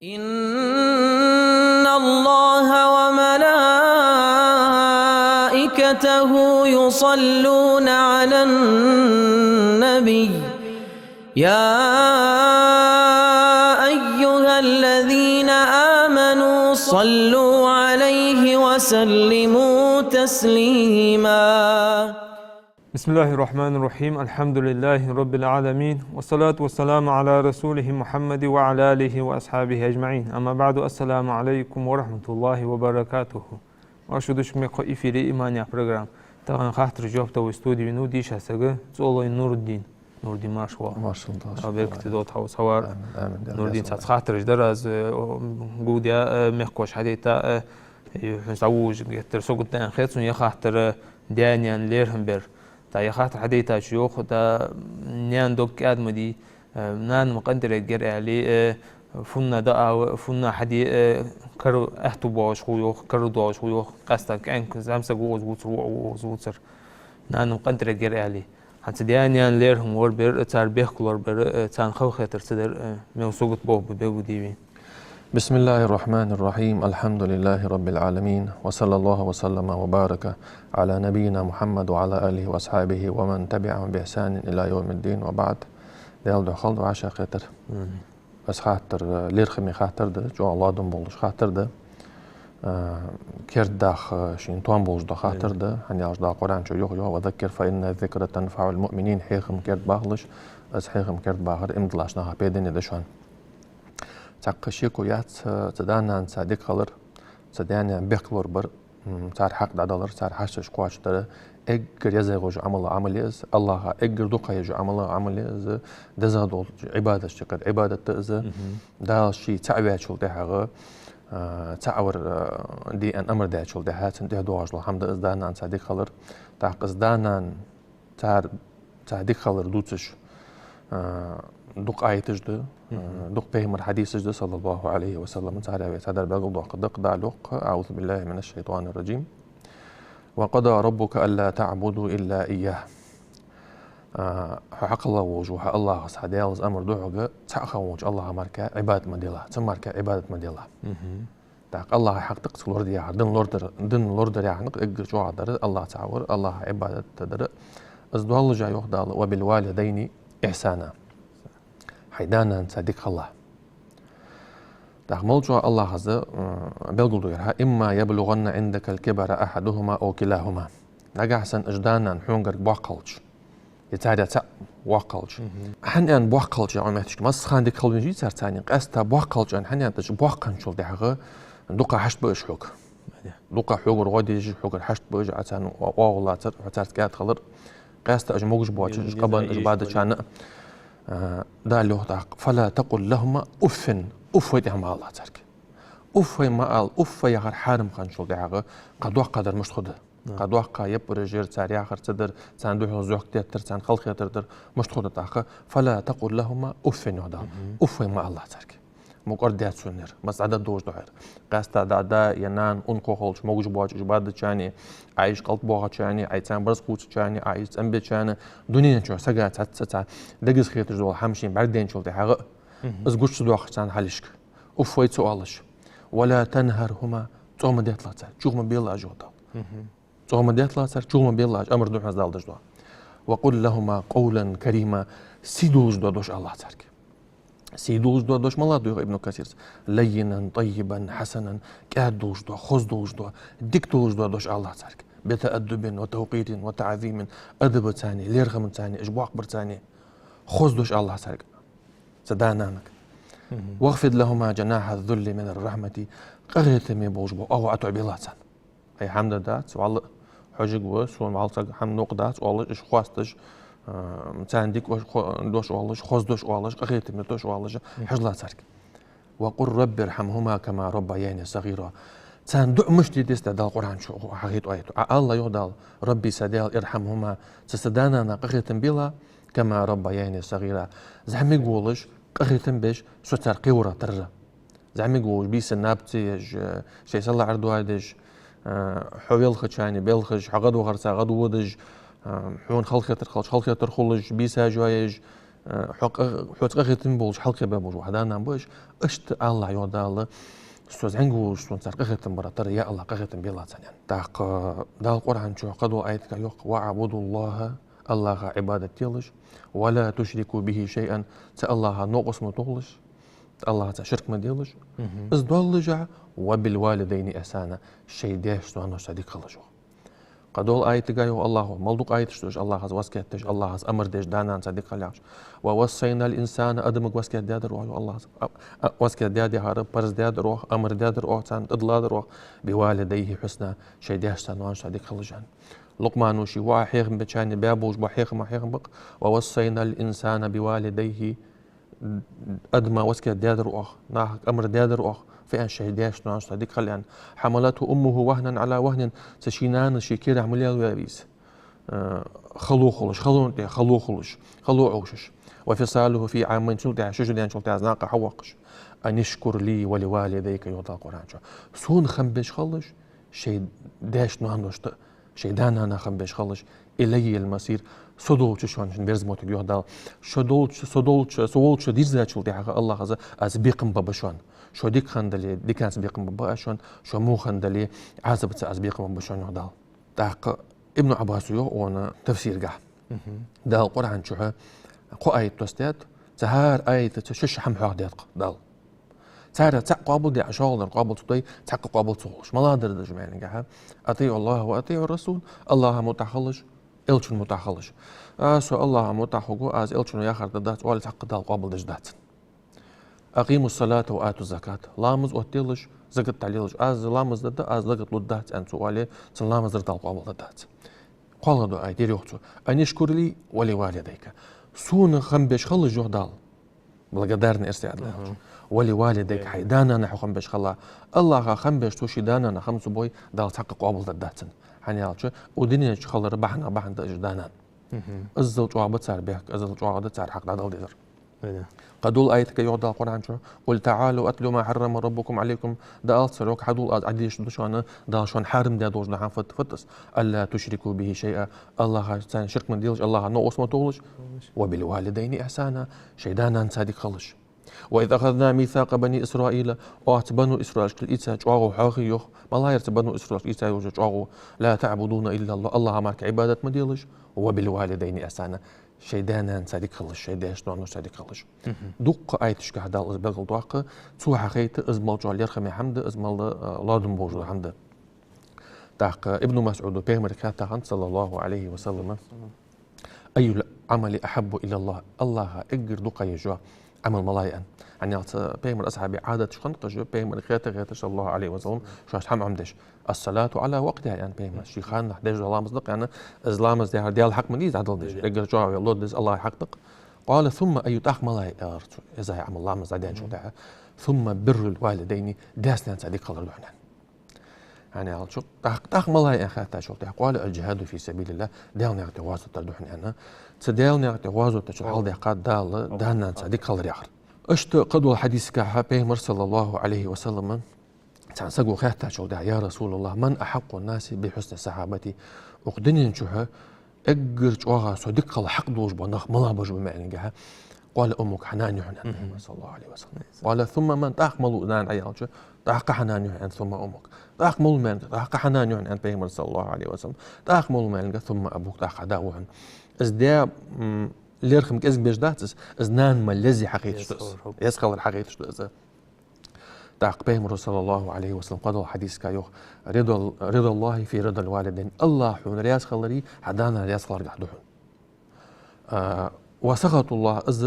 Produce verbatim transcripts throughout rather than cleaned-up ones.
إن الله وملائكته يصلون على النبي، يا أيها الذين آمنوا صلوا عليه وسلموا تسليما. بسم الله الرحمن الرحيم. الحمد لله رب العالمين. والصلاة والسلام على رسوله محمد وعلى آله وأصحابه أجمعين. أما بعد. السلام عليكم ورحمة الله وبركاته. Марша дувц шо, мехкахой, эфире «Иман» яха программа. Тахан хаттарашта жоп дала вай студе венав дийша саг ЦӀолой Нуруддин. Нуруддин, марша воагӀалва. Марша воагӀалва. Дала беркате долда хьо укхаза хьавар. Амин, амин. Нуруддин, цхьацца хаттараш дар аз, э, о, гулдаь, э, мехкахошта хьадайта, э, хӀанз хьавувлаш геттара сагот да аьнна хет сона ер хаттар, э, даь-наьна лерхӀам бар. ТӀаккха ер хаттар хьадайтачо йоах, тӀаккха наьна дог кӀаьда ма дий, э, нана-м къинтӀера эггара аьле, э, фуннагӀа дӀаала, фуннагӀа хьаде, э, кара аьттув боагӀаш хул йоах, кара доагӀаш хул йоах, къаьстта кӀаьнк зӀамсаг ва укхаза вувцар, воӀ ва укхаза вувцар. Нана-м къинтӀера эггара аьле. ХӀанз цу даь-наьна лерхӀам лорабар, цар бехк лорабар, э, царна халахетар ца дар, э, мел сагот болх ба, бе ба дийвий. بسم الله الرحمن الرحيم. الحمد لله رب العالمين. وصلى الله وسلم وبارك على نبينا محمد وعلى آله وأصحابه ومن تبعهم بإحسان إلى يوم الدين وبعد. Даьла духьа хилда вӀашагӀкхетар. Амин. Из хаттар, э, лерхӀаме хаттар да, чӀоагӀа лоадам болаш хаттар да. Э, керда даха, э, шийна тоам болаш дола хаттар да. Амин. ХӀана аьлча Дала Къуръан чу йоах, йоах: «وذكر فإن الذكرى تنفع المؤمنين». Хьехам керда бахалаш, из хьехам керда бахар иман долча наха пайдане да шоана. Цхьаккха шеко яц, э, цу да-нанна цар дика хилар, цу даь-наьна бехк лорабар, м, цар хьакъ дӀадалар, цар хьашташ кхоачашдар эггара езагӀа йола Ӏамал, Ӏамал я из, АллахӀа эггара дукха еза Ӏамал, Ӏамал я из, дезагӀа долча Ӏибадатех шаккхе Ӏибадат да из, Мгм. Дала ше цаӀ ваьчул тӀехьагӀа, а, цаӀ вар, а, де аьнна амар даьчул тӀехьагӀа, цунна тӀехьа доагӀаш дола хӀама да из, да-нанна цар дика хилар. ТӀаккха из да-нана цар, цар дика хилар дувцаш, а, дукха аяташ да, а, Мгм. дукха пайхамара хьадисаш да, صلى الله عليه وسلم, царех вай цхьадар белгалдоаккхаргда-кх. Дала йоах: أعوذ بالله من الشيطان الرجيم. «وقضى ربك ألا تعبدوا إلا إياه». А, хьо хьакхелла волча хьа АллахӀа, хьа Даьлас амар ду хьога, цхьаь хинна волча АллахӀа мара Ӏибадат ма делахь, цун мара Ӏибадат ма делахь. Мгм. ТӀаккха АллахӀа хьакъ да-кх цига лораде яхар, дин лорадар, дин лорадар яхар-кх эггара чӀоагӀа дар, АллахӀ цаӀ вар, АллахӀа Ӏибадат дар. Из доаллаш йоах Дала: «وبالوالدين إحسانا». Хьай да-нанна цар дика хилалахь. ТӀаккха моллагӀа АллахӀа, м, белгалду яр хьа: «إما يبلغن عندك الكبر أحدهما أو كلاهما». Нагахьа санна уж да-нана хьонгара боккха хилча, е царех цаӀ воккха хилча. Мгм. ХӀана аьнна боккха хилча, Ӏа моттигашка, массахана дика хила везаш я цар царна, къаьстта боккха хилча, хӀана аьнна, уж боккха хинначул тӀехьагӀа дукха хьашт ба уж хьога. Дукха хьогара гӀо деш, хьогара хьашт ба уж, Ӏа царна о-, оагӀув лацар, хьо царца кӀаьда хилар. Къаьстта уж могаш боацаш, уж къабанна уж бадачарна, а, Дала йоах тӀаккха: «فلا تقل لهما أف». Уффай тӀехьа ма алалахь царга. Уффай ма ала, уффай яхар хьарам хинначул тӀехьагӀа кхы доккха дар мишта хургда? Да. Кхы доккха яппараш яр, цар яхар ца дар, царна духьал зохк деттар, царна халахетар дар мишта хургда тӀаккха? «فلا تقل لهما أف», йоах Дала. Мгм. Уффай ма алалахь царга. Мукъар дац сона ер, масса дӀадоагӀаш да хьо ер. Къаьстта да, да е нана унахо хилча, могаш боацаш уж бадачарна, Ӏа уж кӀалтӀабоахачарна, Ӏа царна барзкъа хувцачарна, Ӏа уж цӀенбечарна, дунен чу сага цхьацца цхьа дегаза хеташ дола хӀама шийна бӀаргадайначул тӀехьагӀа, Мгм. из гуча ца доаккхаш царна хьалхашка, уффай ца оалаш. «ولا تنهرهما», цӀогӀа ма детталахь царга, чу ма белалахь, йоах Дала. Мгм. ЦӀогӀа ма детталахь царга, чу ма белалахь, амар ду хьона Дала деш дола. «وقل لهما قولا كريما», сий долаш дола дош алалахь царга. Сий долаш дола дош малагӀа да йоах Ибн Касира: «لينا طيبا حسنا», кӀаьда долаш дола, хоза долаш дола, дика долаш дола дош алалахь царга. «بتأدب وتوقير وتعظيم», адабаца, лерхӀамца, уж боккхабарца, хоза дош алалахь царга, цу да-нанага. Мгм. «واخفض لهما جناح الذل من الرحمة», къахетаме болаш бола оагӀув ӀотоӀабелахь царна. Ай, хӀама дар дац, валлахӀи, хьожаргва, сона валлахӀи саг хӀама новкъа дац оалаш, уж хоасташ, а, царна дика ош-, хо-, дош оалаш, хоза дош оалаш, къахетаме дош оалаш, Мгм. хьажалахь царга. «وقل رب ارحمهما كما ربياني صغيرا». Царна дуӀа мишта де деза, Дала Къуръан чу хьахьайт аят. Ӏа ала, йоах Дала: «رب, са Даьла, ارحمهما», цу са да-нана къахетам белахь, «كما ربياني صغيرا». ЗӀамига волаш, къахетам беш, со цар кхевара тарра. ЗӀамига волаш, бийсан наб ца еш, шоай салаӀар доадеш, хьо велхачарна белхаш, хьо гӀадвахарца гӀадводаш, хьона халахетар хилча халахетар хулаш, бийса жоаеш, Э, хьо къа-, хьоца къахетам болаш хьалкхебаь болаш ба хьа да-нана ба уж. Иштта АллахӀа, йоах Дала, со зӀамига волаш сона цар къахетам бара тара, я АллахӀ, къахетам белахь царна, аьнна. ТӀаккха Дала Къуръан чу кхыдолча аятагахь йоах: «واعبدوا الله», АллахӀа Ӏибадат делаш, «ولا تشركوا به شيئا», цу АллахӀа новкъост ма тохалаш, АллахӀаца ширк ма делаш. Мгм. Из доаллашехь, «وبالوالدين إحسانا», шоай даьшца, ноаношца дика хилалаш, йоах. Кхыдолча аятагахь йоах АллахӀа, мел дукха аяташ да уж АллахӀаца васкет деш, АллахӀаца амар деш, да-нанаца дика хила яхаш. «ووصينا الإنسان», адамага васкет даьдар оаха, йоах АллахӀа. А, а, васкет даьд яхар, парз даьдар оаха, амар даьдар оаха, царна тӀадилладар оаха, «بوالديه حسنا», шоай даьшца, ноаношца дика хилалаш, аьнна. Лукъмана ший воӀа хьехам беча хана, баь болаш бола хьехам, хьехам ба-кх: «ووصينا الإنسان بوالديه», адама васкет даьдар оаха, нахага амар даьдар оаха, фу аьнна, шоай даьшца, ноаношца дика хила, аьнна. «حملته أمه وهنا على وهن», цу ший нанас ший кера тӀа ма лелаваьв из, э, хало хулаш, халон тӀа хало хулаш, хало Ӏовшаш. «وفصاله في عامين», цул тӀехьагӀа ши шу даьнначул тӀехьагӀа из накха хьавоаккхаш. «أن اشكر لي ولوالديك», йоах Дала Къуръан чу. Сона хам беш хилалаш шоай даьшта, ноаношта, шоай да-нана хам беш хилалаш, «إلي المصير», со долча шоана шун верза моттиг, йоах Дала. Шо долча, со долча, со волча дирзачул тӀехьагӀа, АллахӀа, аз, аз бекхам бергба шоана. Шо дика хинна дале, диканца бекхам бергба аз шоана, шо во хинна дале, Ӏазапца аз бекхам бергба шоана, йоах Дала. ТӀаккха Ибн Ӏаббаса йоах укхун тафсирагахь. Мгм. Дала Къуръан чу кхо аят доссадаьд, цу хӀара аятаца ши-ши хӀама хьоахадаьд-кх Дала. Царех цаӀ къоабалдаь, шоллагӀдар къоабал ца дой, цхьаккха къоабал ца хулаш. МалагӀа дар да уж, аьнна аьлча: «أطيعوا الله وأطيعوا الرسول», АллахӀа мутӀахьа хилалаш, Элчана мутӀахьа хилалаш. А, со АллахӀа мутӀахьа хургва, аз Элчано яхар дергдац, оале, цхьаккха Дала къоабал деш дац. «أقيموا الصلاة وآتوا الزكاة», ламаз оттаделаш, закат дӀалелаш. Аз ламаз дергда, аз закат лургдац, аьнна цо оале, цун ламаз дар Дала къоабал дергдац. КхоалагӀа дола аят, ер йоах цо: «أن اشكر لي ولوالديك». Сона хам беш хилалаш, йоах Дала. Благодарный эрсий да аьлча. Мгм. «ولوالديك», хьай да-нана хьо хам беш хилалахь. АллахӀа хам беш цо ший да-нана хам ца бой, Дала цхьаккха къоабал дергдац цун. ХӀана аьлча, укх дунен чу хилара бахьанех бахьан да уж да-нана. Мгм. Иззал чӀоагӀа ба цар бехк, иззал чӀоагӀа да цар хьакъ дӀадала дезар. Кхыдолча аятагахь йоах Дала Къуръан чу: «قل تعالوا أتل ما حرم ربكم عليكم». Дала царга хьадувла, аз Ӏодеша да шоана, Дала шоана хьарам даь долаш да хӀама фуд, фуд из: «ألا تشركوا به شيئا». АллахӀаца ширк ма делаш, АллахӀа новкъост ма тохалаш. «وبالوالدين إحسانا», шоай да-нанаца дика хилалаш. «وإذ أخذنا ميثاق بني إسرائيل», оаха цу Бану Исраилашкара ийца чӀоагӀо хьоахай, йоах. МалагӀа яр цу Бану Исраилашкара ийца йола чӀоагӀо? «لا تعبدون إلا الله», АллахӀа мара Ӏибадат ма делаш, «وبالوالدين إحسانا», шоай да-нанаца дика хилалаш, шоай даьшца, ноаношца дика хилалаш. Мгм. Дуккха аяташкахь Дала из белгалдоаккх, цо хьахайт из мел чӀоагӀа лерхӀаме хӀама да, из мел, э, лоадам болаш дола хӀама да. ТӀаккха Ибн МасӀуда Пайхамарга хаьттад хиннад, صلى الله عليه وسلم: «أي العمل أحب إلى الله؟» АллахӀа эггара дукха езаш йола Ӏамал малагӀа я, аьнна. ХӀана аьлча Пайхамара асхьабий Ӏадаташ хиннад-кх уж, Пайхамарга хетар-хетар, صلى الله عليه وسلم, шоашта хӀама Ӏомадеш. «الصلاة على وقتها», аьннад Пайхамара, ший ханнахьа деш дола ламаз да-кх, аьнна, из ламаз да яхар Даьла хьакъ ма дий из дӀадала дезар, эггара чӀоагӀа лоархӀа дезар АллахӀа хьакъ да-кх. «قال: ثم أي؟» ТӀаккха малагӀа я, аьлар цо, из ламаз дӀадаьнначул тӀехьагӀа. «ثم بر الوالدين», даьца-наьнаца дика хилар да хьона, аьнна. ХӀана аьлча, тӀаккха, тӀаккха малагӀа я, аьнна, хаьттачул тӀехьагӀа, «قال: الجهاد في سبيل الله», Даьла наькъа тӀа гӀазот дар да хьона, аьнна. Цу Даьла наькъа тӀа гӀазот дечул хьалдаьккхад Дала да-нанаца дика хилар яхар. Иштта кхыдолча хьадисагахь Пайхамара, صلى الله عليه وسلم, цхьан саго хаьттачул тӀехьагӀа: «يا رسول الله، من أحق الناس بحسن صحابتي؟» Укх дунен чухь эггара чӀоагӀа со дика хила хьакъ долаш бола нах малагӀа ба уж, аьнна аьлча, «قال: أمك», хьа нана я хьона, аьннад Пайхамара, صلى الله عليه وسلم. «قال: ثم من؟» ТӀаккха малув, нана Ӏояьлча, тӀаккха хьа нана я хьона, аьннад, «ثم أمك». ТӀаккха малув, аьннад, тӀаккха хьа нана я хьона, аьннад Пайхамара, صلى الله عليه وسلم. ТӀаккха малув, аьннад, «ثم أبوك», тӀаккха хьа да ва хьона. Из даь, м, лерхӀам кӀезига беш дац из, из нана мел леза хьахайташ да из. Еза хилар хьахайташ да из. ТӀаккха Пайхамара, صلى الله عليه وسلم, кхыдолча хьадисагахь йоах: «رضا، رضا الله في رضا الوالدين». АллахӀ хьона раьза хилар хьа да-нана раьза хиларгахь да хьона. А, «وسخط الله», из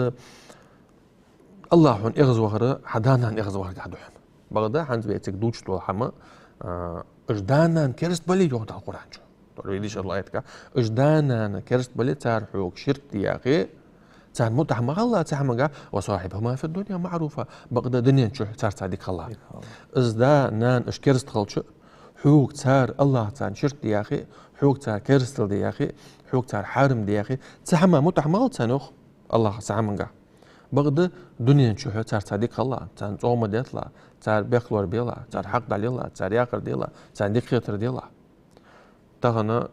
АллахӀ хьона эгӀазвахар хьа да-нана эгӀазвахаргахь да хьона. Бакъда хӀанз вай цига дувцаш дола хӀама, а, уж да-нана кераста бале, йоах Дала Къуръан чу. Тора вай дийша дола аятагахь. Уж да-нана кераста бале, цар хьога ширк де яхе, царна мутӀахьа ма хилалахь цу хӀамагахь, «وصاحبهما في الدنيا معروفا». Бакъда дунен чухь царца дика хилалахь. Дика хилалахь. Из да-нана уж кераста хилча, хьога цар, АллахӀаца ширк де яхе, хьога цар керастал де яхе, хьога цар хьарам де яхе, цу хӀаман мутӀахьа ма хила царна, йоах АллахӀа, цу хӀамангахь. Бакъда дунен чухь царца дика хилалахь, царна цӀогӀа ма детталахь, цар бехк лорабелахь, цар хьакъ дӀалелахь, цар яхар делахь, царна дика хетар делахь. Тахан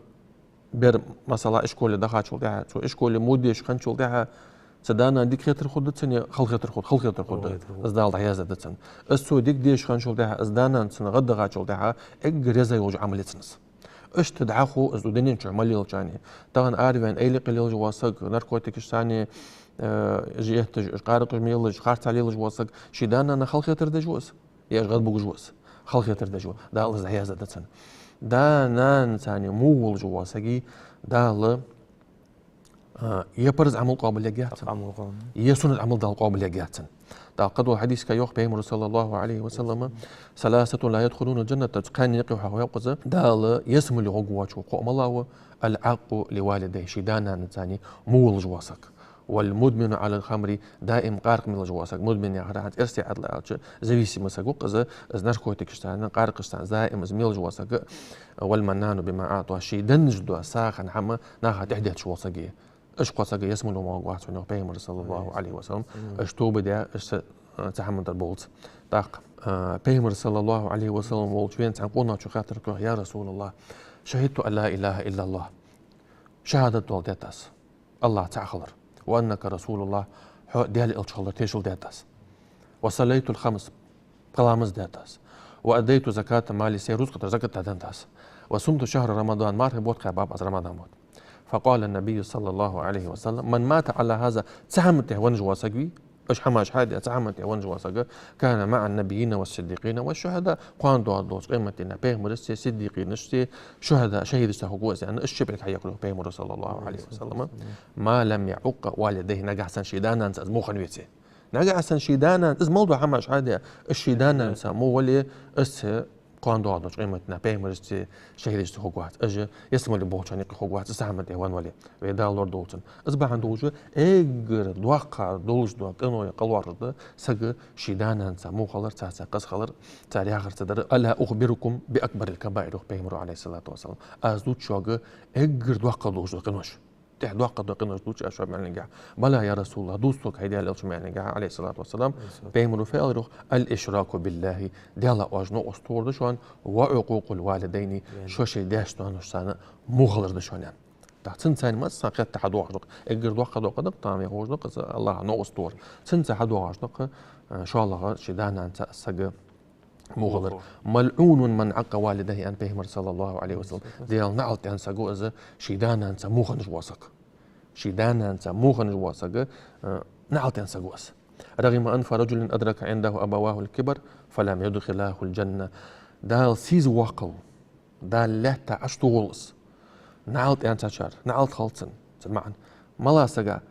бер, масала, ишколе дахачул тӀехьагӀа, цо ишколе мо деша хинначул тӀехьагӀа, Цу да-нанна дика хетар хургда цунна, е хала хетар хургда, хала хетар хургда. Хала хетар хургда. Из Дала дӀаяздаьд цунна. Из цо дика деш хинначул тӀехьагӀа, из да-нана цунна гӀаддахачул тӀехьагӀа, эггара еза йолаш Ӏамал я цун из. Иштта дӀахо из дунен чу мел лелача хана, тахан араваьнна, эйла-къайла лелаш вола саг, наркотикашца, э, жи етташ, къаракъаш мелаш, харцахьа лелаш вола саг, ший да-нанна хала хетар деш ва из, е гӀадбугаш ва из, хала хетар деш ва. Дала из дӀаяздаьд цунна. Да-нанца во волаш вола саг, Дала а, е парз Ӏамал къоабалъергьяц цун. Ӏамал къоабал. Е суннат Ӏамал Дала къоабалъергьяц цун. ТӀаккха кхыдолча хьадисага йоах Пайхамара, саллаллахӀу Ӏалайхи ва саллам, ثلاثة لا يدخلون الجنة, кхаьннена юкъе хьахьокх из, Дала ялсмале гӀоргвоацаш вола кхо мала ва: العاق لوالديه, ший да-нанца во волаш вола саг, والمدمن على الخمر, даим къаракъ мелаш вола саг, мудмин яхар хӀанз эрсий Ӏаьдала аьлча, зависимый саг ва-кх из, из наркотикашца, къаракъашца даим из мелаш вола саг, والمنان بما أعطى, ший денна дола сагӀа хӀама наха тӀехьа детташ вола саг. Уж кхо саг ялсмале ма гӀоргвац хьона, йоах Пайхамара, саллаллахӀу Ӏалайхи ва саллам. Уж тоба даь, уж цу, цу хӀаман тӀара болаш. ТӀаккха, а, Пайхамара, саллаллахӀу Ӏалайхи ва саллам, волча венна цхьан къонахчо хаьттар кхоачаш: يا رسول الله، شهدت أن لا إله إلا الله, шахӀадат доаладаьд аз, АллахӀ цаӀ хилар, وأنك رسول الله, хьо Даьла элча хилар тешал даьд аз, وصليت الخمس, пхи ламаз даьд аз, وأديت زكاة مالي, сай рузкъа тӀара закат дӀаденнад аз, وصمت شهر رمضان, мархий бутт кхаьбаб аз, Рамадан бутт. فقال النبي صلى الله عليه وسلم: من مات على هذا, цу хӀаман тӀа венна вола саг вий, уж хӀамаш хьадаь, цу хӀаман тӀа венна вола саг, كان مع النبيين والصديقين والشهداء, кхоана доагӀаш долча къематдийнахьа пайхамарашцеи, сиддикъинашцеи, шухӀадаъ, шахӀидашцеи хургва из, аьнна, уж чу беррига хьаекъар, йоах Пайхамара, саллаллахӀу Ӏалайхи ва саллам. ما لم يعق والديه, нагахьа санна ший да-нанца из мухана веце. Нагахьа санна ший да-нанна, из мел дола хӀамаш хьадаь, уж ший да-нанца во вале, из цу кхоана доагӀаш долча къематдийнахьа пайхамарашцеи, шахӀидашцеи хургвац. Уж ялсмале болчарна юкъе хургвац, из цу хӀаман тӀа венна вале. Вай Дала лорадолда цунна. Из бахьан долаш эггара доккха долаш дола къиноех къа лоархӀаш да сага ший да-нанца во хилар, царца къиза хилар, цар яхар ца дар. ألا أخبركم بأكبر الكبائر, йоах Пайхамара, عليه الصلاة والسلام. Аз дувц шуга эггара доккха долаш дола къинош. ТӀехьа доккха дола къинош дувций аз шуга, аьнна, аьннад. بلى يا رسول الله, дувц сога, хӀай Даьла элча, аьннад, عليه الصلاة والسلام. Пайхамара фу аьлар, йоах: الإشراك بالله, Даьлах оаш новкъост тохар да шоана, وعقوق الوالدين, шо шоай даьшца, ноаношца во хилар да шоана, аьнна. ТӀаккха цунца массанена хетта хьадоагӀаш да-кх, эггара доккха дола къа да-кх, тахан вай ховш да-кх из, АллахӀах новкъост тохар. Цунца хьадоагӀаш да-кх, э, шоллагӀа ший да-нанца сага во хилар. ملعون من عق والديه, аьннад Пайхамара, саллаллахӀу Ӏалайхи ва саллам. Даьла наӀалт аьнна саг ва из, ший да-нанца во хиннаш вола саг. Ший да-нанца во хиннаш вола саг, э, наӀалт аьнна саг ва из. رغم أنف رجل أدرك عنده أبواه الكبر فلم يدخلاه الجنة. Дала сийсаз воаккхалва, Дала лаьтта Ӏотохалва из. НаӀалт аьнна цар, наӀалт хилда цунна, цун маӀан. МалагӀча сага?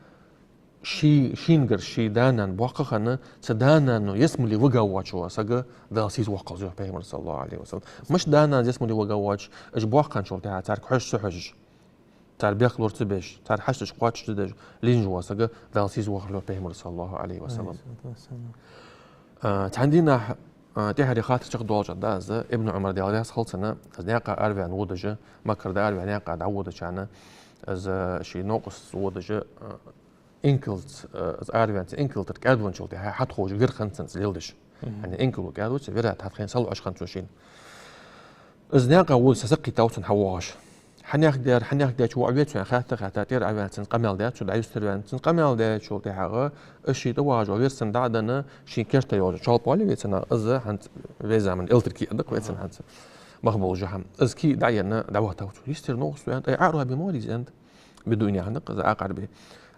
Ший, шийгара ший да-нана боккха хинна, цу да-нано ялсмале вига воацаш вола саг Дала сийсаз воаккхалва, йоах Пайхамара, саллаллахӀу Ӏалайхи ва саллам. Мишта да-нана ялсмале вига воацаш, уж боккха хинначул тӀехьагӀа царга хьожаш, ца хьожаш, цар бехк лора ца беш, цар хьашташ кхоачаш ца деш, лийнаш вола саг Дала сийсаз воаккхалва, йоах Пайхамара, саллаллахӀу Ӏалайхи ва саллам. Ӏалайхи ссалату вассалам. А, цхьан дийнахьа, а, тӀехьара хаттар чакхдоалаш да из, Ибн Ӏумар, Даьла раьза хилва цунна, из наькъа араваьнна водаш, Маккара араваьнна наькъа дӀаводача хана, из ший новкъостаца водаш, а, инкалца, э, из араваьнна цу инкала тӀара кӀаьдвенначул тӀехьагӀа хьатӀаховш вир хиннад цунна из леладеш. Мгм. ХӀана, инкало кӀаьдвац, вир тӀатхайна салоӀаш хиннад цо шийна. Из наькъа водаш, са сакхийтав цунна хьавоагӀаш. Хьанех дар, хьанех дар, чу воӀ веций аьнна хаьтта, хаьтта, тӀера Ӏоваьнна цунна къамаьл даьд цо, дӀаюстарваьнна цунна къамаьл даьчул тӀехьагӀа, из ший тӀавоагӀаш вола вир цунна дӀа а денна, шийна керта йолча чоалпа вале веций нах, из хӀанз вай заман элтар кий да-кх веций хӀанз. Мах болаш хӀама. Из кий дӀаенна, дӀавахийтав цо. Йистера новкъост ва, аьннад, ай, أعرابي, ма вар из, аьннад. Бедуин яхар да-кх из, Ӏакъарби.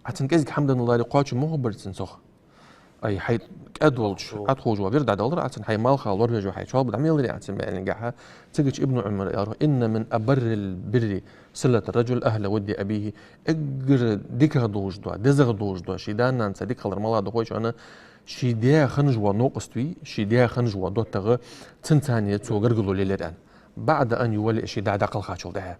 Ӏа цунна кӀезига хӀама денна лаьрий кхоачам ма хургбар цунна цох. Ай, хьай кӀаьдвеннача, хьатӀаховш вола вир дӀадалар Ӏа цунна, хьай малха лорвеш вола хьай чоалпа дӀамеларий Ӏа цунна, аьнна, аьннад. Цигача Ибн Ӏумара аьлар: إن من أبر البر صلة الرجل أهل ود أبيه. Эггара дикагӀа долаш дола, дезагӀа долаш дола, ший да-нанца дика хилар малагӀа да хой шоана, ший даь хиннаш вола новкъост вий, ший даь хиннаш вола доттагӀа, цунца цхьана цо гаргало лелаяр, аьнна. بعد أن يولي, ший да дӀакхелхачул тӀехьагӀа.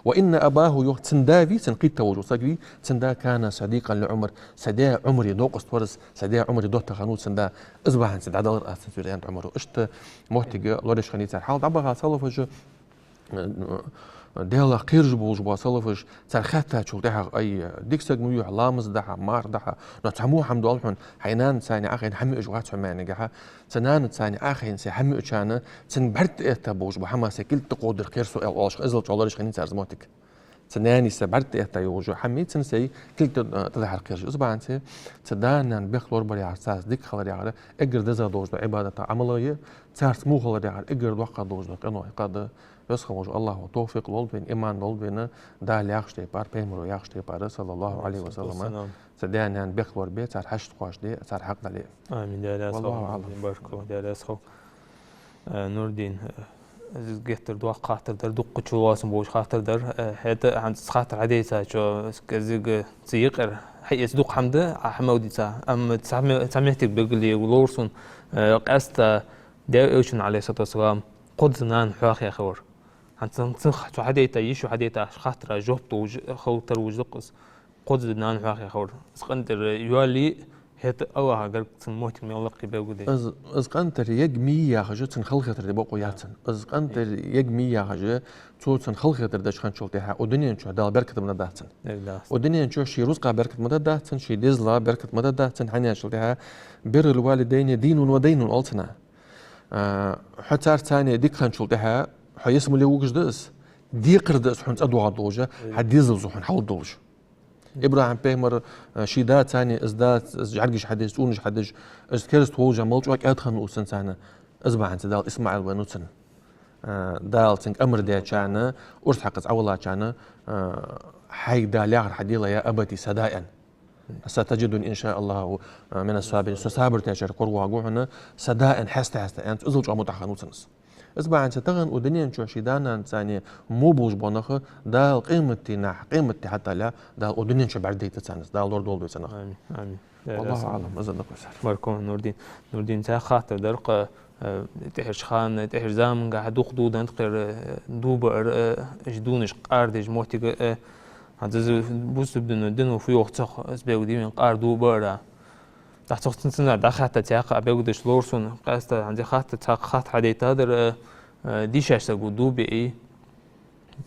وإن أباه, йоах, цун да вий, цун кхийтта волаш вола саг вий, цун да كان صديقا لعمر, са даь Ӏумара новкъост вар из, са даь Ӏумара доттагӀа хиннав цун да, из бахьанца дӀадалар аз цунца вир, аьннад Ӏумара. Иштта моттиг лораеш хиннай цар. Хьалха дӀабаха салафаш, э, Даьлах кхераш болаш бола салафаш, цар хаьттачул тӀехьагӀа, ай, дика саг ма вий хьо, ламаз да хьа, марха да хьа, но цхьа во хӀама доал хьона, хьай нанаца цхьана Ӏохайна хӀама юаш вац хьо, аьнна, аьннад. Цу нанаца цхьана Ӏохайна сай хӀама юача хана, цун бӀарга тӀаэтта болаш бола хӀама сай кулга тӀакховдадара кхер со, аьнна, оалаш, из чӀоагӀа лораеш хиннай цар из моттиг. Цу наьна са бӀарг тӀаэтта йолаш хӀама, цун сай кулг тӀа, а, тӀадахьар кхераш. Из бахьанца цу да-нана бехк лорабар яхар, царца дика хилар яхар, эггара деза долаш да Ӏибадата Ӏамал я, царца во хилар яхар, эггара доккха долаш да къинош, къа да. Веза хинна волча АллахӀа товфикъ лолда вайна, иман лолда вайна, Дала яхача тайпара, Пайхамаро яхача тайпара, саллаллахӀу Ӏалайхи ва саллам, цу да-нана бехк лорабе, цар хьашт кхоачашде, цар хьакъ дӀале. Амин. Даьла раьза хилва. Валлаху аӀлам. Баркалла, Даьла раьза хилва. Э, Нурдин, э, из геттара доккха хаттар дар, дуккхача лоаца болаш хаттар дар. Э, хӀаьта хӀанз хаттар хьадийцачо, из кӀезига ца йикъар, хьаэца дукха хӀама да, а хӀама дийца. Амма цхьа ме-, цхьа моттиг белгалде ловр сона, э, къаьстта Даьла Элчано, Ӏалайхи ссалату вассалам, кхозза нана хьоахаяь хилар. ХӀанз цун, цун ха-, цо хьадайта, йишо хьадайта хаттара жоп долаш, хала тара вуж дакъ из. Кхозза нана хьоахаяь хилар. Из къинтӀера йоалае, хӀаьта АллахӀа гарга цун моттиг мел лакхе белгалде. Из, из къинтӀера егма яхаш, цун халахетар де бокъо яц цун. Из къинтӀера егма яхаш, цо цун халахетар деш хинначул тӀехьагӀа, укх дунен чу Дала беркат ма даргдац цунна. Укх дунен чу ший рузкъа беркат ма даргдац цунна, ший дезала беркат ма даргдац цунна, хӀана аьлча тӀехьагӀа, «برّ الوالدين دين ودين», оал цунах. А, хьо царца цхьана дика хинначул тӀехьагӀа, хьо ялсмале вугаш да из, декхар да из хьона цӀадоагӀаргдолаш, хьа дезалца хьона хьалдолаш. ИбрахӀим пайхамар, а, ший даца цхьана, из дац, из жӀаргаш хьадеш, цӀонаш хьадеш, из кераста волаш мел чӀоагӀа кӀаьда хиннав цунца цхьана. Из бахьанца Дала ИсмаӀил вайнав цунна. А, Дала цунга амар даьчарна, урс хьакхаца Ӏовиллачарна, а, хьайга Дала яхар хьаде, я абати, са да, аьнна. «ستجدني إن شاء الله من الصابرين». Со сабар дечарех кӀоаргвоагӀа хьона, са да, аьнна, хьаста-хьаста, аьнна, иззал чӀоагӀа мутӀахьа хиннав цунна из. Из бахьанца тахан укх дунен чу ший да-нанаца цхьана во болаш бола нах Дала къематдийнахьа, къематди хьатӀадалале, Дала укх дунен чу бӀаргадайт царна из, Дала лорадолда вай цу наха. Амин, амин. Валлаху аӀлам, из да-кх вай сар. Баркалла, Нурдин. Нурдин, цхьа хаттар дар-кх, э, тӀехьарча хана, тӀехьарча замангахьа дукха дувцаш да-кх ер, э, дув баар, э, уж дувнаш къаьра деш моттиг, э, хӀанз из бусалба дино, дино фу йоах цох, из белгалде вайна, къаьра дув баар. ТӀаккха цох цун цунах дӀахаьтта цхьаькха а белгалдеш ловр сона, къаьстта хӀанз хаттар, цхьа хаттар хьадайтадар, э, э, дийша саг ва, дув биа.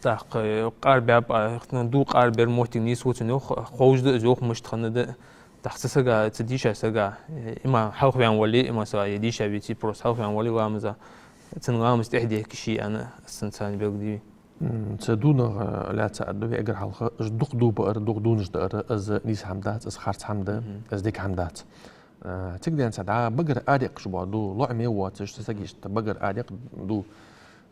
ТӀаккха, э, къаьра баьб, а, хӀана дув къаьра бара моттиг нийса ва цун йоах, ховш да из йоах, мишта хиннад. ТӀаккха цу сага, цу дийша сага, э, имам хьалхаваьнна вале, имам сага, е дийша веце, просто хьалхаваьнна вале ламаза, цун ламаз тӀехьадехке ше, аьнна, из цунца цхьана белгалде вайна. М, цу дувнах, э, лаьца аргда вай эггара хьалха, уж дукха дув баар, дукха дувнаш даар, из нийса хӀама дац, из харц хӀама да, из дика хӀама дац. Э, цига денз дӀа багара араиккхаш бола дув, лоӀаме воацаш, цу сага иштта багара араиккха дув,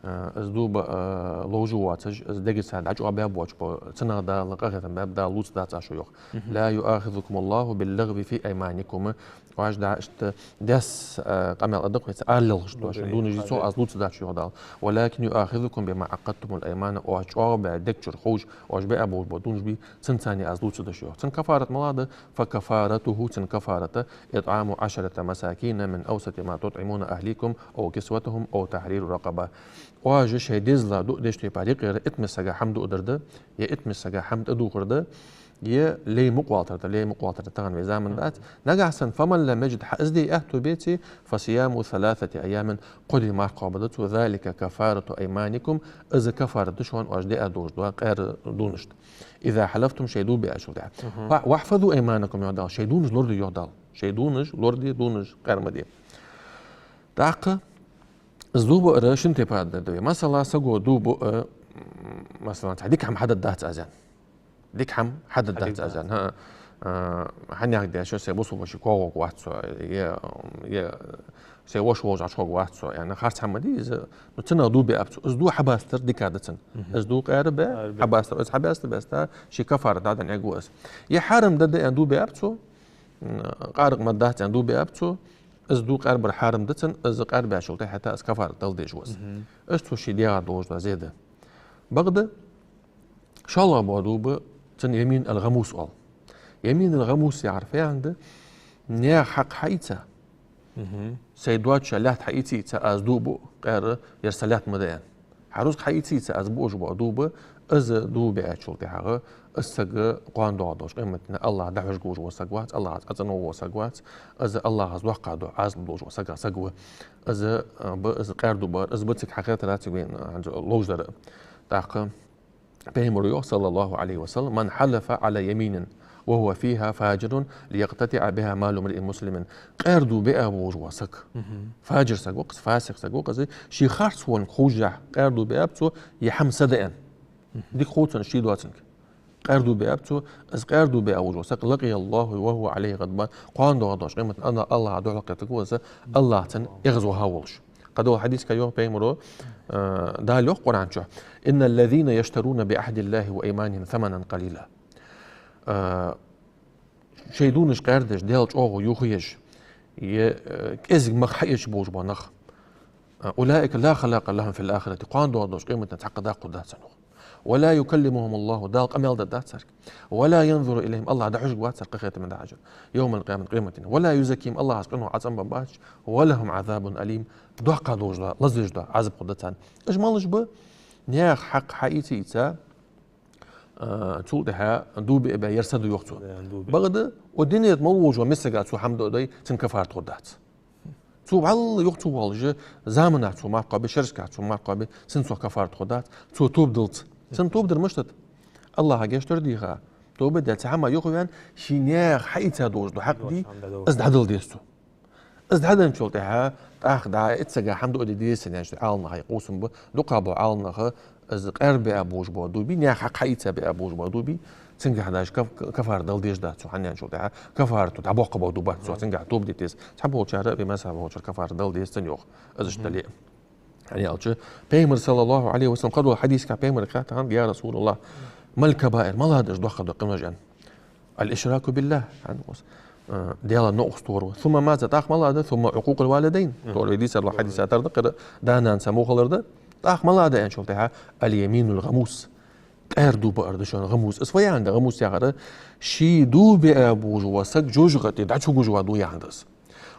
э, из дув ба, э, ловш воацаш, из дегаца дӀачӀоагӀбаь боацаш бола, цунах Дала къахетам баьб, Дала лоацаргдац шо йоах. «لا يؤاخذكم الله باللغو في أيمانكم». Оаш да иштта дес, э, къамаьл а да-кх вай, цу ара лелхаш дола шун дувнаш дийцача, Аз лоацаргдац шо йоах Дала. «ولكن يؤاخذكم بما عقدتم الأيمان». Оаш чӀоагӀбаь дег чура ховш, оаш баь болаш бола дувнаш бий, цунца цхьана Аз лоацаргда шо йоах. Цун каффарат малагӀа да? «فكفارته», цун каффарат: «إطعام عشرة مساكين من أوسط ما تطعمون أهليكم أو كسوتهم أو تحرير رقبة». Оаш шоай дезала дуа деча тайпара юкъера итт миска сага хӀама дуадар да, е итт миска сага хӀама тӀадувхар да, е лай мукъа валийтар да, лай мукъа валийтар да тахан вай заман дац. Нагахьа санна, «فمن لم يجد», хьа из де аьттув беце, «فصيام ثلاثة أيام», кхо ди марха кхоабаргда цо, «ذلك كفارة أيمانكم», из каффарат да шоана оаш даь долаш дола къаьра дувнашта. «إذا حلفتم», шоай дув биачул тӀехьагӀа. «و-، واحفظوا أيمانكم», йоах Дала, шоай дувнаш лораде, йоах Дала. Шоай дувнаш лораде, дувнаш къаьра ма де. ТӀаккха из дув баар шин тайпара да вай. Масала, саго дув бу, э, м, масала, цхьа дика хӀама хьадергдац аз, аьнна. Дика хӀама хьадергдац аз, аьнна. ХӀа, э, хьанехк деш, сай бусалба воша коа гӀоргвац со, е, е сай воша волча Ӏочухьоргвац со, аьнна, харц хӀама да из. Ну, цунах дув биаб цо. Из дув хьабастар дика да цунна. Из дув къаьра баь, хьабастар, из хьабаьста, баьста, ший каффарат дӀаденна эгӀа из. Е хьарам да, да аьнна дув биаб цо, м, къаракъ ма дац аьнна дув биаб цо, из дув къаьра бар хьарам да цунна, из къаьра баьчул тӀехьагӀа хӀаьта из каффарат дала дезаш ва из. Из цо ший дегӀа долаш дола зе да. Бакъда, шоллагӀа бола дув ба, цунах «يمين الغموس» оал. «يمين الغموس» яхар фу яхилга да? Наьха хьакъ хьаийца, сай доацаш лаьтта хьаийца, из аз дув бу, къаьра, ер са лаьтта ма да, аьнна. Хьа рузкъа хьаийца, из аз буаш бола дув ба, из дув биачул тӀехьагӀа, из саг кхоана доагӀаш долча къематдийнахьа АллахӀ дӀахьожаргволаш вола саг вац, АллахӀаца Ӏацкъанаргволаш вола саг вац, из АллахӀаца доккха дуӀа, Ӏазап долаш вола саг, саг ва. Из, а, ба, из къаьра дув баар, из ба цига хьахетар цига вайна, а, ловш дар. ТӀаккха Пайхамаро йоах, саллаллахӀу Ӏалайхи ва саллам: «من حلف على يمين وهو فيها فاجر ليقتطع بها مال امرئ مسلم». Къаьра дув биа волаш вола саг. Фажир саг ва-кх из, фасикъ саг ва-кх из, ший харц волга ховшшехь къаьра дув биаб цо, е хӀама са да аьнна. Дика хов цунна, ший доацанга. Къаьра дув биаб цо, из къаьра дув биа волаш вола саг, لقي الله وهو عليه غضبان, кхоана доагӀаш долча къематдийнахьа АллахӀа духьалкхетаргва из, АллахӀ цунна эгӀазваха волаш. Кхыдолча хьадисага йоах пайхамара, э, Дала йоах Къуръан чу: إن الذين يشترون بعهد الله وأيمانهم ثمنا قليلا. Э, шоай дувнаш къаьра деш, Даьла чӀоагӀо юхаеш, е, э, кӀезига мах хьаэцаш болаш бола нах. Э, أولئك لا خلاق لهم في الآخرة, кхоана доагӀаш долча къематдийнахьа цхьаккха даккха хургдац царна. ولا يكلمهم الله, Дала къамаьл дергдац царга. ولا ينظر إليهم, АллахӀ дӀахьожаргвац царга, къахетаме дӀахьажар. يوم القيامة, къематдийнахьа. ولا يزكيهم, АллахӀа царна къиноех Ӏа цӀенбергбац. ولهم عذاب أليم, доккха долаш дола, лазаш дола Ӏазап хургда царна. Уж малаш ба? Наьха хьакъ хьаийца, ийца, а, цул тӀехьагӀа дув биа, биа ер саг да, йоах цо. Да, дув биа. Бакъда, укх дунен тӀа мел волаш вола миссага цо хӀама дуаде, цунна кафарат хургдац. Цо вӀалла юха ца воалаш, заманах цо марха кхоабе, шерашках цо марха кхоабе, цунна цох кафарат хургдац, цо тоба дилца. Цунна тоба дар мишта да? АллахӀага гешт дар дийха, тоба даь, цу хӀамах юхаваьнна, ший наьха хьаийца долаш дола хьакъ дий, из дӀадала деза цо. Из дӀаденначул тӀехьагӀа, тӀаккха дӀа итт сага хӀама дуаде деза цунна, аьнна, Ӏаламнаха къовсам ба, дукхагӀбола Ӏаламнаха, из къаьра биа болаш бола дув бий, наьха хьакъ хьаийца биа болаш бола дув бий, цунгахь даже каф-, кафарат дала дезаш дац цо, хӀана аьлча тӀехьагӀа кафарат дӀабоаккхаш бола дув бац цо, цунгахь тоба де деза. Цхьаболчар, вай мазхӀабе болчар, кафарат дала деза цунна, йоах, из иштта дале а. ХӀана аьлча, пайхамара, صلى الله عليه وسلم, кхыдолча хьадисага пайхамарага хаьттад хьона: يا رسول الله، ما الكبائر, малагӀа да уж доккха дола къинош, аьнна. الإشراك بالله, хӀана, э, Даьла новкъост тохар ва. ثم ماذا, тӀаккха малагӀа да? ثم عقوق الوالدين. Мгм. Тохар вай дийцар дола хьадисаш тара да, кхы да-нана само хилар да. ТӀаккха малагӀа да, аьнначул тӀехьагӀа, اليمين الغموس. Къаьра дув баар да шоана гӀамус. Из фу яхилга да гӀамус яхар? Ший дув биа болаш вола саг жожагӀате дӀачугуш ва дув яхилга да из.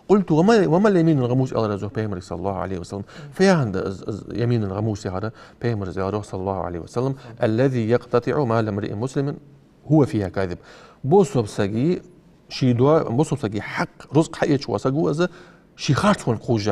قلت: وما، وما اليمين الغموس, аьлар аз пайхамарга, صلى الله عليه وسلم. Фу яхилга да из, из يمين الغموس яхар? Пайхамара аьлар, صلى الله عليه وسلم: الذي يقتطع مال امرئ مسلم وهو فيها كاذب. Бусалба сага ший доа-, бусалба сага хьакъ, рузкъа хьаэцаш вола саг ва из, ший харцонга кхувш,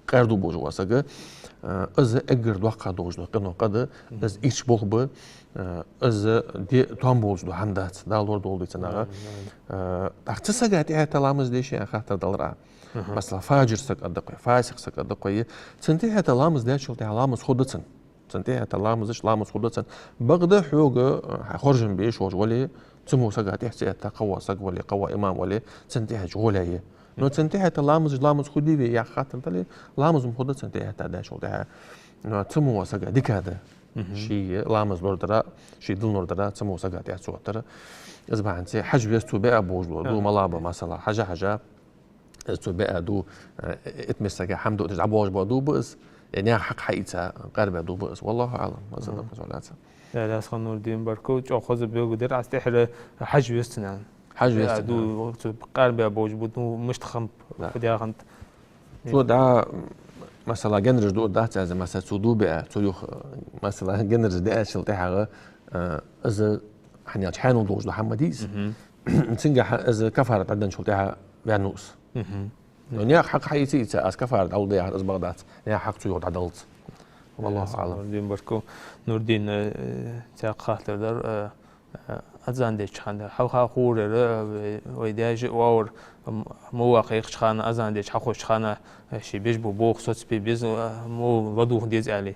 къаьра дув болаш вола саг, э, из эггара доккха долаш дола къиноех къа да, из ийрча болх ба, э, из де-, тоам болаш дола хӀама дац, Дала лорадолда вай цунах. Амин, амин. Э, тӀаккха цу сага тӀехьа ламаз деш, аьнна, хаттар далар Ӏа. Аха. Масала, фажир саг аргда-кх вай, фасикъ саг аргда-кх вай, цунна тӀехьа ламаз даьчул тӀехьагӀа ламаз хургда цунна. Цунна тӀехьа ламаз даьча ламаз хургда цунна. Бакъда хьога, э, хьай хоржам беш волаш вале, цу мо сага тӀехьа ца этта кхывола саг вале, кхывола имам вале, цунна тӀехьа гӀоле е. Но цунна тӀехьа ламаз даьча ламаз хургдий вай яха хаттар дале, ламаз-м хургда цунна тӀехьа даьчул тӀехьагӀа. Но цу мо сага дика да. Мгм. Ший ламаз лорадара, ший дин лорадара, цу мо сага тӀехьа ца оттар. Из бахьанца хьажа веза цо биа болаш бола дув, да, малагӀа ба, масала, хьажа, хьажа. Из цо биа дув, э, итт миссага хӀама дуадеш дӀабоалаш бола дув ба из, е наьха хьакъ хьаийца къаьра биа дув ба из. والله أعلم. Из, мгм, да, хоза лаца. Да, Дасхан Нурдин, баркал, чӀоагӀа хоза белгалдир Ӏа, из тӀехьара хьажа веза цунна. Хьажа веза цунна. Биа дув, цо къаьра биа болаш бола дув мишта хиннаб, да, фу да хиннад. Цо дӀа, масала, генараш дуадац аз, масала, цо дув биа, цо юха, масала, генараш диачул тӀехьагӀа, э, из, хӀана аьлча, хьанал долаш дола хӀама дий из. Мгм. Цунгахь из кафарат дӀаденначул тӀехьагӀа ваьннав из. Мгм. Но наьха хьакъ хьаийца, ийца, аз кафарат дӀалургда яхар из бакъдац. Наьха хьакъ цо юха дӀадалац. والله أعلم. Нурдин, баркал. Нурдин, э, цхьаькха хаттар дар, э, э, азан деча хана. Хьалха хургдар, э, вай, вай даьша оалар, м-, молла кхайкача хана, азан деча хьахозача хана, э, ший беш бола болх соцабе беза, э, молла ладувгӀа деза аьле.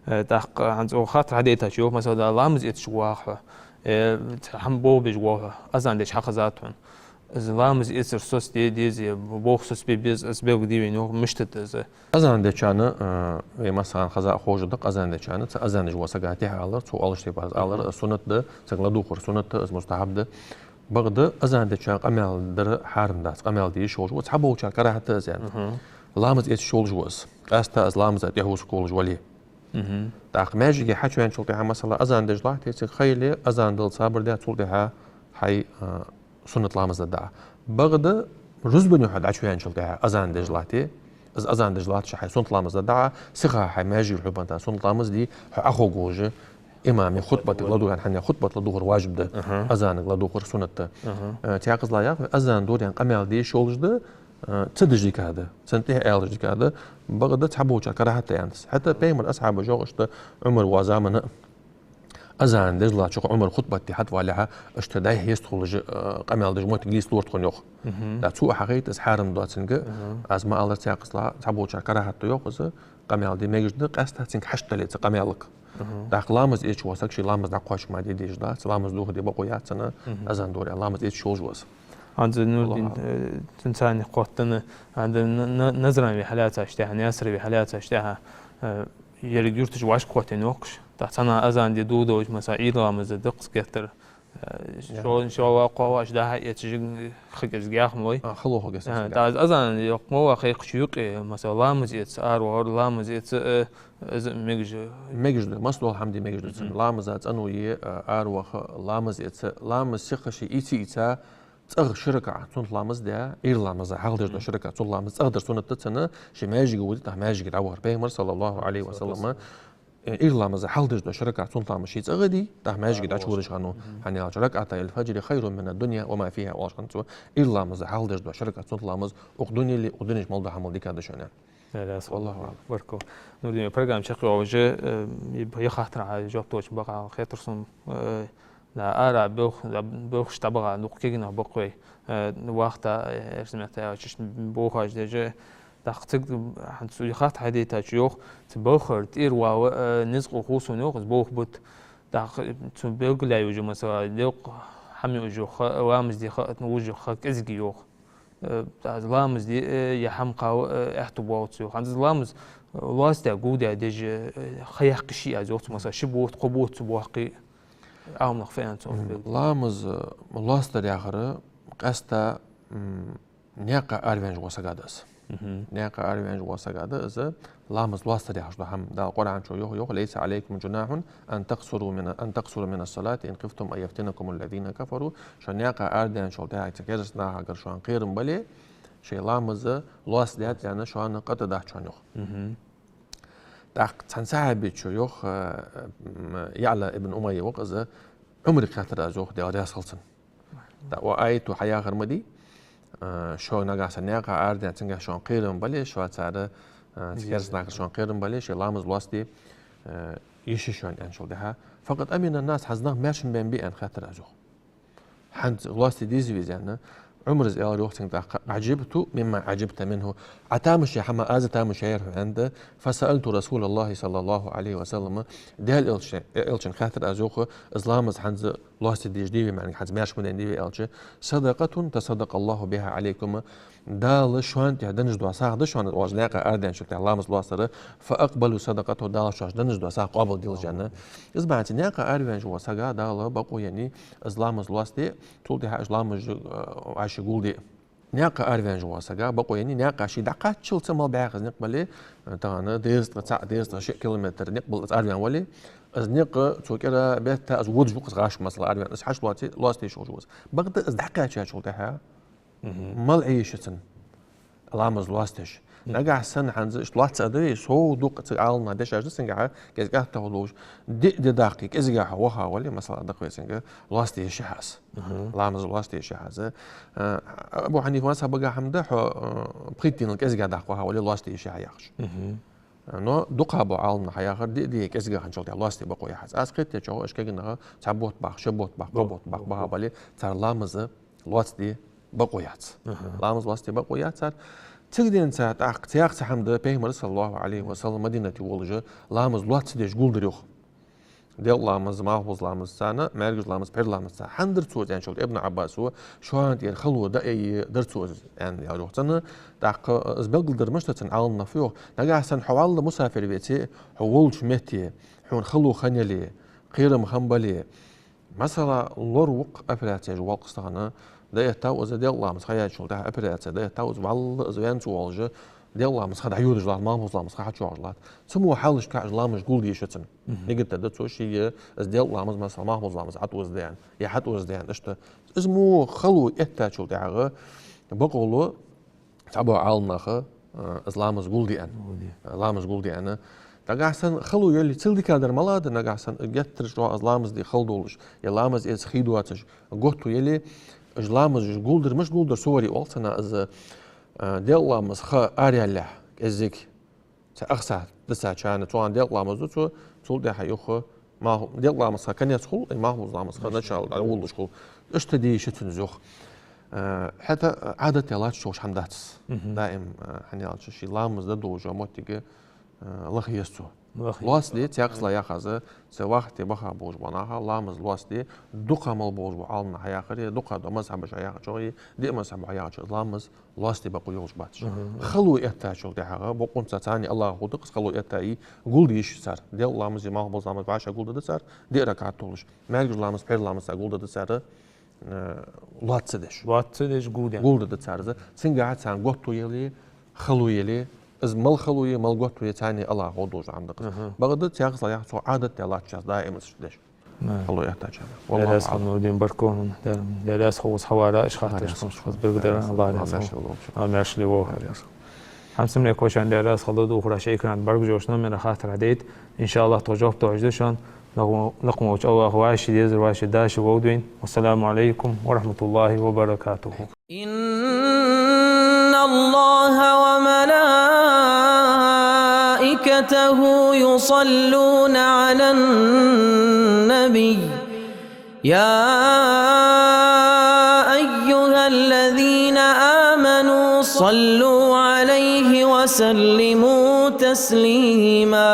Э, тӀаккха хӀанз цо хаттар хьадайтача, йоах, масала, ламаз эцаш воагӀа хьо, э, цхьа хӀама болх беш воагӀа хьо, азан деча хьахезад хьона. Из ламаз эцар соцаде деза, е болх соцабе беза, из белгалде вайна, йоах, мишта да из. Азан деча хана, э, вай массанена хеза а ховш да-кх, азан деча хана, цу азан деш волча сага тӀехьа алар, цо оалаш тайпара алар, мгм, из суннат да, цунга ладувгӀар суннат да, из мустахьаб да. Бакъда азан деча хана къамаьл дар хьарам дац, къамаьл де йиш йолаш ва, цхьаболчар карахӀат да из, аьнна. Мгм. Ламаз эцаш йолаш ва из, къаьстта из ламаза тӀехьовсаргволаш вале. Мгм. ТӀаккха маьждиге хьачуваьнначул тӀехьагӀа, масала, азан деш латтача, цига хайле, азан дала сабар даь, цул тӀехьагӀа хьай, а, суннат ламаз дергда Ӏа. Бакъда рузбане хьо дӀачуваьнначул тӀехьагӀа азан деш латте, из азан деш латтача хьай суннат ламаз дергда Ӏа, сиха хьай маьждиге хьо бенна суннат ламаз де, хьо Ӏоховргволаш, имама хутбатага ладувгӀа, хӀана аьлча хутбат ладувгӀар важиб да, аха, азанага ладувгӀар суннат да. Аха. Э, тӀаккха из ла яхаш, азан дора аьнна къамаьл де йиш йолаш да, э, ца деш дика да, цунна тӀехьа алаш дика да, бакъда цхьаболчар карахӀат да аьннад из. ХӀаьта пайхамара асхьабаша, йоах, иштта Ӏумар вола заман а, Азан деш лачух Ӏумар хутбат де хьатӀавалехьа, иштта дӀай-хьеста хулаш, э, къамаьл деш моттиг нийслора тхона, йоах. Мгм. Да, цо а хьахайт из хьарам доацилга, Мгм. аз ма аллара цхьаькхаза, цхьаболчар карахӀат да йоах из, къамаьл де мегаш да, къаьстта цунга хьашт дале цу къамаьлага. Мгм. ТӀаккха ламаз эцаш вола саг ший ламаз дӀакхоачаш ма де дезаш дац, ламаз дохаде бакъо яц цунна, Мгм. азан дора аьнна, ламаз эцаш йолаш ва из. ХӀанз, ну, Аллаху аӀлам. Э, цун царни кхоттана, хӀанз на-, на-, Назран ве хьалаьцача тӀехьа, Наьсар ве хьалаьцача тӀехьа, э, ерриг юрташ вӀашка кхоттаенна йоах уж. ТӀаккха цхьана азан де дувдолча, масала, Ӏуйра ламаз даккха геттара, э, Я. шо-, шо ва кхо ва аш дахьа эцаш ха кӀезига яхма лой. А, хало ха кӀезига. А, тӀа аз азан йоккха ма ва кхайкхача юкъе, масала, ламаз эца, ара вахар ламаз эца, э, из мегаш. Мегаш да, мас дола хӀама де мегаш да цунна. Мгм. Ламаза цӀено е, э, ара ваха, ламаз эца, ламаз сиха ший ийца-ийца, цӀагӀа ши ракаӀат суннат ламаз де, Ӏуйра ламаза хьалха деш дола Мгм. ши ракаӀат суннат ламаз цӀагӀа дар суннат да цунна, ше маьждиге воде, тӀаккха маьждиге дӀавахар. Пайхамара, саллаллаху Ӏалайхи ва саллам, Мгм. Ӏуйра ламаза хьалха деш дола ши ракаӀат суннат ламаз ше цӀагӀа де, тӀаккха маьждиге ДӀа дӀачуводаш хиннав, Мгм. хӀана аьлча «ركعتا الفجر خير من الدنيا وما فيها», оалаш хиннад цо, Ӏуйра ламаза хьалха деш дола ши ракаӀат суннат ламаз укх дунен, укх дунен чу мел дола хӀама дикагӀа да шоана. Аллаху аӀлам. Баркал. Нурдин, программа чакхйоалаш, э, е хаттара жоп тохаш бакъахьа хетар сона, э, да, ара боах-, да, боахаш дӀабаха дукха кегий нах ба-кх вай, э, вахта, э, эрсий меттала аьлча, боахаш деш, тӀаккха цига, хӀанз цу хатта хьадайтачо йоах, цу балхара тӀера вала, э, низ къу хул сона йоах, из болх бут. ТӀаккха цу белгалъяь йола, масала, делкъа хӀама юаш йола ха, ламаз де ха, вужа ха кӀезига йоах. Э, аз ламаз де, э, е хӀама кхалла, э, аьттув боалац йоах. ХӀанз из ламаз, э, лоацдаь, гулдаь деш, э, ха яккха йиш я аз йоах цо, масала, ши бутт, кхо бутт цо боаккхе, Ӏаламнаха фу аьннад цунах? М, белгал. Ламаз, э, лоацдар яхар къаьстта, м, наькъа араваьнна вола саг да из. Мгм. Наькъа араваьнна вола саг да из, ламаз лоацдар яхаш дола хӀама. Дала Къуръан чу йоах, йоах: «ليس عليكم جناح أن تقصروا من، أن تقصروا من الصلاة إن خفتم أن يفتنكم الذين كفروا». Шо наькъа арадаьнначул тӀехьагӀа цу кераста нахагара шоана кхерам бале, шоай ламаз лоацдаьд аьнна, шоана къа тӀадац шоана, йоах. Мгм. ТӀаккха цхьан сахьабечо йоах, э, м, ЯӀла ибн Умайя ва-кх из, Ӏумарга хаьттар аз йоах, Даьла раьза хилва цунна. ТӀаккха укх аято хьаяхар ма дий, э, шо нагахьа санна наькъа арадаьнна, цунгахьа шоана кхерам бале, шоана цар, э, цу кераста нахагара шоана кхерам бале, шоай ламаз лоацде, э, йиш я шоана, аьнначул тӀехьагӀа. «فقد أمن الناس», хӀанз нах маьрша ма баьннабий, аьнна, хаьттар аз йоах. ХӀанз лоацде дезий вай из аьнна, Ӏумара аьлар йоах цунга тӀаккха: «عجبت مما عجبت منه». Ӏа тамаш яь хӀама аз а тамаш яьяр хьона, аьннад. «فسألت رسول الله صلى الله عليه وسلم». Даьла элча-, элчанга хаьттар аз йоах, из ламаз хӀанз лоацде дезаш дий вай, маьрша хӀанз маьрша ма даьннадий вай аьлча: «صدقة تصدق الله بها عليكم». Дала шоана тӀа денна дола сагӀа да шоана, оаш наькъа арадаьнначул тӀехьагӀа ламаз лоацдар, «فأقبلوا صدقته», Дала шоашта денна дола сагӀа къоабалделаш, аьнна. Из бахьанца наькъа араваьнна вола сага Дала бакъо еннай из ламаз лоацде, цул тӀехьагӀа из ламаз, э, вӀаши гулде. Наькъа араваьнна вола сага бакъо еннай, наькъа ше дӀакхаччалца мел бӀаьха из никъ бале, э, тахан дезткъа цаӀ, дезткъа шиъ километр никъ бала из араваьнна вале, из никъ цу кӀира бетта из водаш ва-кх из гӀаш, масала, араваьнна, из хьаьша лоаце, лоацде йиш йолаш ва из. Бакъда из дӀакхаьчачул тӀехьагӀа, Мгм. мала Ӏе йиш я цунна ламаз лоацдеш. Мгм. Нагахьа санна хӀанз иштта лоацца а да вай, сов дукха цига Ӏаламнаха дешаш да цунгахьа, кӀезига атта хьо долаш, диъ ди даккхе, кӀезигагӀа хьо ваха вале, масала, даккха вай цунга, лоацде йиш я хьа из. Мгм. Ламаз лоацде йиш я хьа из. Э, Абу Хьанифа мазхӀабагахьа хӀама да, хьо, э, пхийтта дийнал кӀезигагӀа даккха ваха вале, лоацде йиш я хьа яхаш. Мгм. Но дукхагӀбола Ӏаламнаха яхар, диъ ди кӀезига хинначул тӀехьагӀа лоацде бакъо я хьа из. Аз кхетадечох, иштта кегий нах цхьа бутт бахьа, ши бутт бахьа, кхо бутт бахьа бахьа бале, цар ламаз лоацде бакъо яц. Аха. Ламаз лоацде бакъо яц цар. Цига денз тӀаккха цхьа яккха хӀама да, Пайхамар, саллаллаху Ӏалайхи ва саллам, Мадинате волаш, ламаз лоацдеш гулдар йоах. Делкъа ламаз, малхбуза ламаз царна, маьркӀажа ламаз, пхьера ламаз царна. ХӀана дар цо из аьнначул тӀехьагӀа, Ибн Ӏаббаса, шоана тӀера хало дӀаайе дар цо из аьнна, аьлар йоах цунна. ТӀаккха из белгалдар мишта да цун, Ӏаламнаха фу йоах: нагахьа санна хьо вӀалла мусафир веце, хьо волча метте хьона хало хинна яле, кхерам хинна бале, масала, лор ва-кх операци еш волча стагана, дӀаэттав из делкъа ламаза ха яьлчул тӀехьагӀа, операци дӀаэттав из, вӀалла из венца волаш, делкъа ламаза ха дӀайодаш латт, малхбуза ламаза ха хьачуоагӀаш латт. Цу мо хьалашка из ламаз гулде йиш я цун. Мгм. Нигат дар да цо, ший из делкъа ламаз, масала, малхбуза ламаз ӀотӀаозаде аьнна, е хьатӀаозаде аьнна, иштта. Из мо хало эттачул тӀехьагӀа бакъо лу цхьабола Ӏаламнаха, э, из ламаз гулде аьнна. Гулде. Э, ламаз гулде аьнна. Нагахьа санна хало яле, цул дикагӀдар малагӀа да, нагахьа санна геттара чӀоагӀа из ламаз де хала долаш, е ламаз эца хий доацаш, готто яле, уж ламазаш гулдар, мишта гулдар, суварий оал цунах, из, э, делкъа ламаза ха араялалехь кӀеззига, цхьа ах сахьат дисача хана, цу хана делкъа ламаз ду цо, цул тӀехьагӀа юха Малхбу-, делкъа ламаза конец хул, и малхбуза ламаза начало, дӀагӀоллаш хул. Иштта де йиш я цунна из, йоах. Э, хӀаьта, э, Ӏадат яь латташ йолаш хӀама дац. Мгм. Даим, э, хӀана аьлча, ший ламаз да долча моттиге, э, лаха еза цо. Лоацца де, цхьаькхаза ла яхаза, цу вахте баха болаш бола нах, ламаз лоацца де, дукха мел болаш бола Ӏаламнаха яхар, дукха дола мазхӀабаша яхачох, диъ мазхӀабо яхачох, ламаз лоацца де бокъо йолаш бац. Мгм. Хало эттачул тӀехьагӀа, бокъонца царна Аллахӏа гӀо да-кх из, хало этта а гулде йиш я цар. Делкъа ламаз, малхбуза ламаз вӀашагӀ гулдергда цар, диъ ракаӀат толаш. МаьркӀажа ламаз, пхьера ламаз а гулдергда цар, э, лоацца деш. Лоацца деш гулде. Гулдергда цар из. Цунгахьа царна готто яле, хало яле, из мел хало я, мел готто я, царна Аллахӏа гӀо долаш хӀама да-кх из. Мгм. Бакъда цхьаькхаза ла яхача, цо Ӏадат яь латташ даим из деш. Хало эттача. Даьла раьза хилва, Нурдин, баркал хьона. Даьла, Даьла раьза хилва, хьавар, иштта хаттараш, Даьла раьза хилва, Аллахӏа раьза хилва. Амин, маьрша хилва. Даьла раьза хилва. ХӀанз-м, кхоачам, Даьла раьза хилва, духараш, экрана тӀа баргаш йолча номера хаттар хьадайта. Иншааллахӏ, тхо жоп тоъаш да шоана. Лакха волча Аллахӏа вӀаший дезар, вӀаший дашар ловдвайна. Вассаламу Ӏалайкум ва рахьматуллахӏи ва баракатухӏ. إن الله وملائكته يصلون على النبي، يا أيها الذين آمنوا صلوا عليه وسلموا تسليما.